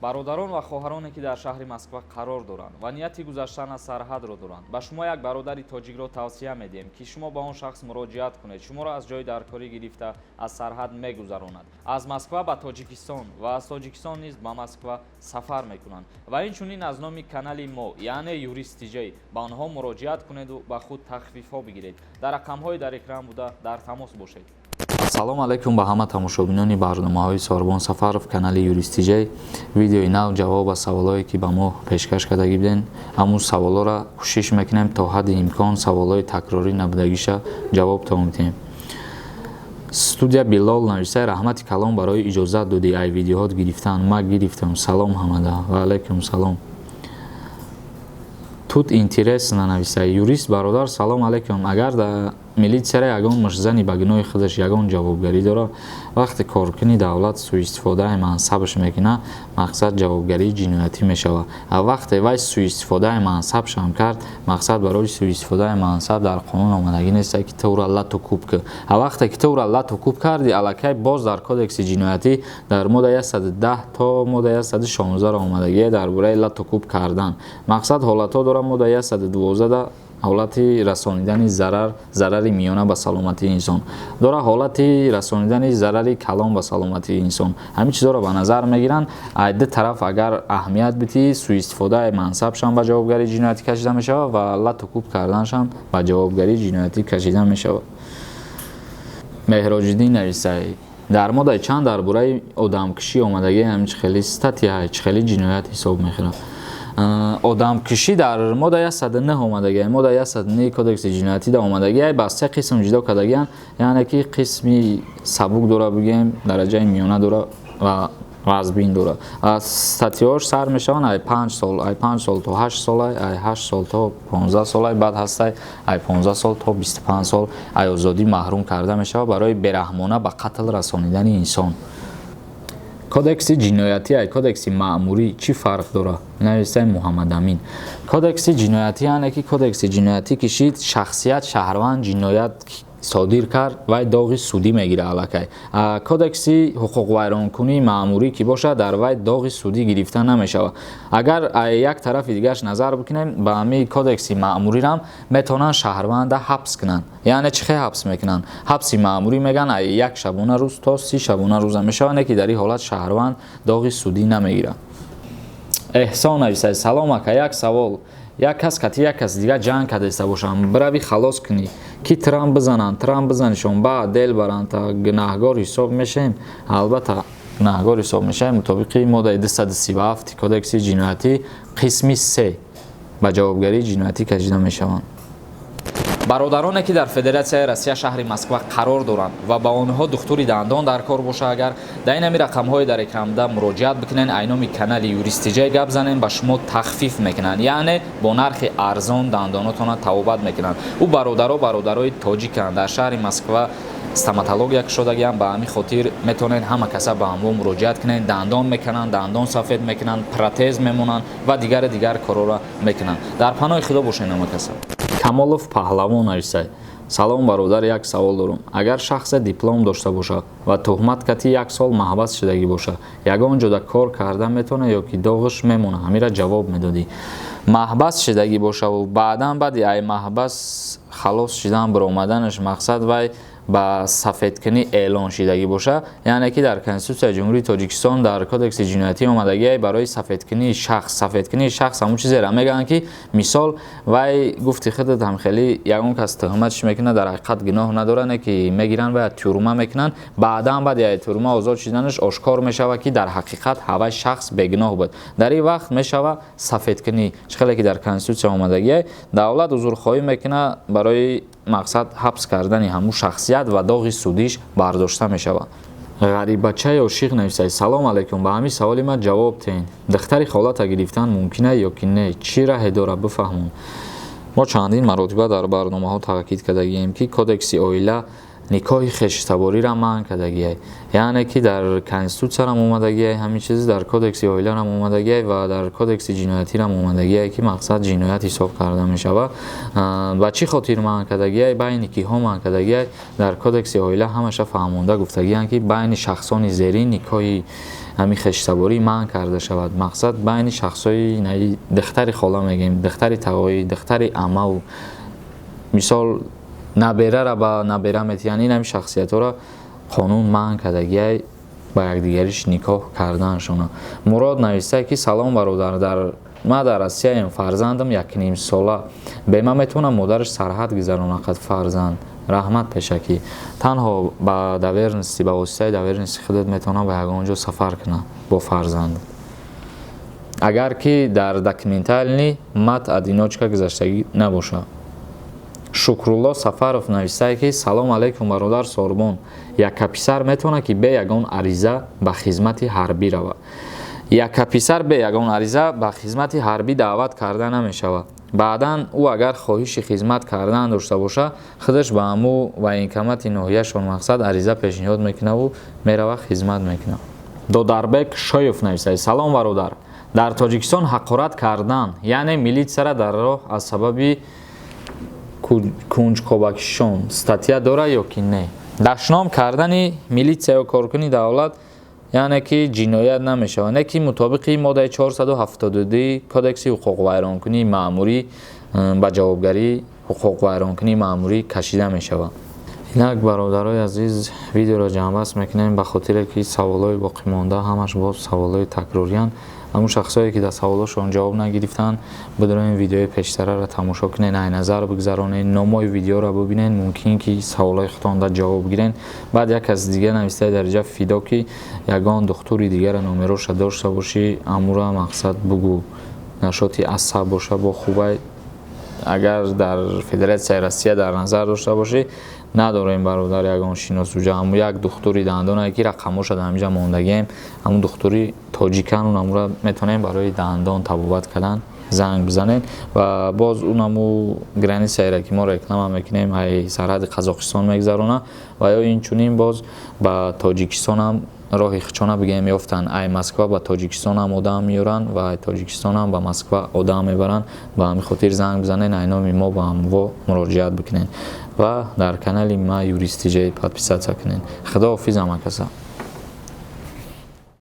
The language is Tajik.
Бародарон ва хоҳароне, ки дар шаҳри Москва қарор доранд ва нияти гузаштан аз сарҳадро доранд, ба шумо як бародари тоҷикро тавсия медиҳем, ки шумо ба он шахс муроҷиат кунед. Шуморо аз ҷои даркорӣ гирифта, аз сарҳад мегузаронад, аз Москва ба Тоҷикистон ва аз Тоҷикистон низ ба Москва сафар мекунанд. Ва инчунин аз номи канали мо, яъне Юрист Тиҷай, ба онҳо муроҷиат кунеду ба худ тахфифҳо бигиред. Дар рақамҳои дар экран буда дар тамос бошед. Салом алайкум ба ҳама тамошобинони барномаҳои Сорбон Сафаров, канали Юрист Тиҷай. Видеои нав, ҷавоб ба саволҳое, ки ба мо пешкаш кардагӣ буден. Ҳамун саволҳоро кӯшиш мекунем, то ҳадди имкон саволҳои такрорӣ набудагиша ҷавоб то медиҳем. Студия Билол нависай: «Раҳмати калон барои иҷозат додӣ ай видеоҳот гирифтан. Ма гирифтам. Салом ҳамада». Ва алайкум салом. Тут интересно нависай: «Юрист бародар, салом алайкум. Агар да милитсияра ягон мушзани ба гуноҳи худаш ягон ҷавобгарӣ дорад? Вақте коркуни давлат суистифодаи мансабаш мекунад, мақсад, ҷавобгарии ҷиноятӣ мешавад. А вақте вай суистифодаи мансабшам кард, мақсад, барои суистифодаи мансаб дар қонун омадагӣ несте, ки ту ӯра лату кӯб кӣ. А вақте ки ту ӯра лату кӯб кардӣ, аллакай боз дар кодекси ҷиноятӣ дар модда 110 то модда 116 омадагие дар бораи лату кӯб кардан. Мақсад, ҳолатҳо дорад, модда 112, ҳолати расонидани зарар, зарари миёна ба саломатии инсон дора, ҳолати расонидани зарари калон ба саломатии инсон. Ҳамин чизҳоро ба назар мегиранд. Ай ду тараф агар аҳамият бидиҳӣ, суистифодаи мансабшам ба ҷавобгарии ҷиноятӣ кашида мешавад ва лату кӯб карданашам ба ҷавобгарии ҷиноятӣ кашида мешавад». Меҳроҷиддин нависай: «Дар моддаи чанд дар бораи одамкушӣ омадагӣ? Ҳамин чӣ хели статья, чӣ хели ҷиноят ҳисоб мехӯрад?» Одамкушӣ дар модда 109 омадагӣ, модда 109 кодекси ҷиноятӣ да омадагӣ. Ба се қисм ҷудо кардагианд, яъне ки қисми сабук дора, бигӯем, дараҷаи миёна дора ва вазбин дора. Статьяҳош сар мешаванд ай 5 сол, ай 5 сол то 8 сол, ай 8 сол то 15 сол, баъд ҳастай ай 15 сол то 25 сол ай озодӣ маҳрум карда мешавад барои бераҳмона ба қатл расонидани инсон. «Кодекси ҷиноятӣ ай кодекси маъмурӣ чӣ фарқ дорад?» Навистай Муҳаммадамин. Кодекси ҷиноятӣ, яъне ки кодекси ҷиноятӣ кишид, шахсият, шаҳрванд ҷиноят содир кард, вай доғи судӣ мегирад аллакай. Кодекси ҳуқуқвайронкунии маъмурӣ ки бошад, дар вай доғи судӣ гирифта намешавад. Агар як тарафи дигараш назар бикунем, ба ҳамин кодекси маъмурирам метавонанд шаҳрванда ҳабс кунанд. Яъне чӣ хел ҳабс мекунанд? Ҳабси маъмурӣ мегӯянд, ай 1 шабона рӯз то 30 шабона рӯза мешавад, не ки дар ин ҳолат шаҳрванд доғи судӣ намегирад. Эҳсон нависад: «Салом, ака, як савол. Як кас кати як каси дигар ҷанг кардаиста бошанд, бирави халос кунӣ, ки трам бизананд, трам бизанишон, баъд дел баранд, та гунаҳгор ҳисоб мешавем?» Албатта, гунаҳгор ҳисоб мешавем. Мутобиқи моддаи 237 кодекси ҷиноятӣ, қисми се, ба ҷавобгарии ҷиноятӣ кашида мешаванд. Бародароне, ки дар Федератсияи Россия, шаҳри Москва қарор доранд ва ба онҳо духтури дандон дар кор боша, агар дар ин ҳами рақамҳои дар экранбуда муроҷиат бикунед, айноми канали Юрист Тиҷай гап занем, ба шумо тахфиф мекунанд, яъне бо нархи арзон дандонотонро табобат мекунанд. Ӯ бародаро бародарои тоҷиканд, дар шаҳри Москва стоматология кушодагиам. Ба ҳамин хотир метавонед ҳама каса ба ҳамво муроҷиат кунед. Дандон мекунанд, дандон сафед мекунанд, протез мемонанд ва дигари дигар корҳоро мекунанд. Дар паноҳи Худо бошед, ҳама каса. Камолов Паҳлавон нависад: «Салом, бародар, як савол дорам. Агар шахсе диплом дошта бошад ва туҳмат кати 1 сол маҳбас шудагӣ бошад, ягон ҷода кор карда метавонад ё ки доғаш мемонад? Ҳамира ҷавоб медодӣ». Маҳбас шудагӣ бошаву баъдан баъди ай маҳбас халос шудан, баромаданаш, мақсад, вай ба сафедкунӣ эълон шидагӣ боша, яъне ки дар Конститутсияи Ҷумҳурии Тоҷикистон, дар Кодекси ҷиноятӣ омадагӣ барои сафедкунии шахс. Сафедкунии шахс ҳамон чизеро мегӯянд, ки мисол, вай, гуфти худат, ҳам хеле ягон кас туҳматш мекунад, дар ҳақиқат гуноҳ надорад, не ки мегиранд ва тюрьма мекунанд. Баъдан баъди ай тюрьма озод шуданаш ошкор мешавад, ки дар ҳақиқат ҳавай шахс бегуноҳ буд. Дар ин вақт мешавад сафедкунӣ. Чӣ хеле ки дар Конститутсия омадагӣ, давлат узрхоҳӣ мекунад барои, мақсад, ҳабс кардани ҳамун шахсият ва доғи судиш бардошта мешавад. Ғариббачаи ошиқ нависад: «Салом алайкум, ба ҳамин саволи ман ҷавоб теҳен. Духтари холата гирифтан мумкин ё ки не? Чӣ раҳе дорад, бифаҳмон». Мо чандин маротиба дар барномаҳо таъкид кардагием, ки кодекси оила Никоҳи хештабориро манъ кардагиай, яъне ки дар конститутсиярам омадагиай ҳамин чиз, дар кодекси оиларам омадагиай ва дар кодекси ҷиноятирам омадагиай, ки мақсад ҷиноят ҳисоб карда мешавад. Ба чӣ хотир манъ кардагиай? Байни киҳо манъ кардагиай? Дар кодекси оила ҳамаша фаҳмонда гуфтагианд, ки байни шахсони зерин никоҳи ҳамин хештаборӣ манъ карда шавад. Мақсад байни шахсҳои духтари хола мегӯем, духтари тағоӣ, духтари аммаву мисол наберара ба набера метиҳанд. Ин ҳамин шахсиятҳоро қонун манъ кардагиай ба якдигариш никоҳ карданашона. Мурод нависае, ки салом, бародар, дар ма дар Россияем, фарзандам 1,5 сола, бема метавонам модараш сарҳад гузаронад қад фарзанд? Раҳмат пешакӣ. Танҳо ба доверенности, ба воситаи доверенности худат метавонам ба ягон ҷо сафар кунам бо фарзанд, агар ки дар документальный мать одиночка гузаштагӣ набошад. Шукрулло Сафаров нависае, ки салом алайкум, бародар Сорбон, яккаписар метавонад, ки бе ягон ариза ба хизмати ҳарбӣ равад? Яккаписар бе ягон ариза ба хизмати ҳарбӣ даъват карда намешавад. Баъдан ӯ агар хоҳиши хизмат кардан дошта бошад, худаш ба ҳаму военкомати ноҳияшон мақсад ариза пешниҳод мекунаву мерава, хизмат мекунад. Додарбек Шоев нависад: салом, бародар, дар Тоҷикистон ҳақорат кардан, яъне милитсияра дар роҳ аз сабаби кунҷкобакишон статья дорад ё ки не? Дашном кардани милитсия ё коркуни давлат, яъне ки ҷиноят намешавад, не ки мутобиқи моддаи 472 кодекси ҳуқуқвайронкунии маъмурӣ ба ҷавобгарии ҳуқуқвайронкунии маъмурӣ кашида мешавад. Инак, бародарои азиз, видеоро ҷамъбаст мекунем, ба хотире ки саволҳои боқимонда ҳамаш боз саволҳои такрориянд. Ҳамун шахсое, ки дар саволҳошон ҷавоб нагирифтанд, бидурен видеои пештараро тамошо кунед, ай назар бигзаронед, номои видеоро бибинед, мумкин ки саволҳои худтонда ҷавоб гирен. Баъд як кас дига навистаи дар инҷа, Фидо, ки ягон духтури дигара номероша дошта бошӣ, амура мақсад бугӯ, нашоти асаб боша, бо хубай. Агар дар Федератсияи Россия дар назар дошта бошӣ, надорем, бародар, ягон шиносуҷа. Ҳамун як духтури дандонае, ки рақамоша дар ҳаминҷа мондагием, ҳамун духтури тоҷикан, унамура метавонем барои дандон табобат кардан занг бизанед. Ва боз унаму границаеро, ки мо реклама мекунем, ай сарҳади Қазоқистон мегузаронад ва ё инчунин боз ба Тоҷикистонам роҳи хичона бигем ёфтанд. Ай Москва ба Тоҷикистонам одам меёранд ва ай Тоҷикистонам ба Москва одам мебаранд. Ба ҳамин хотир занг бизанед, ай номи мо ба ҳамво муроҷиат бикунед ва дар канали ма Юристиҷа подписаться кунед. Худоҳофиз ҳама каса.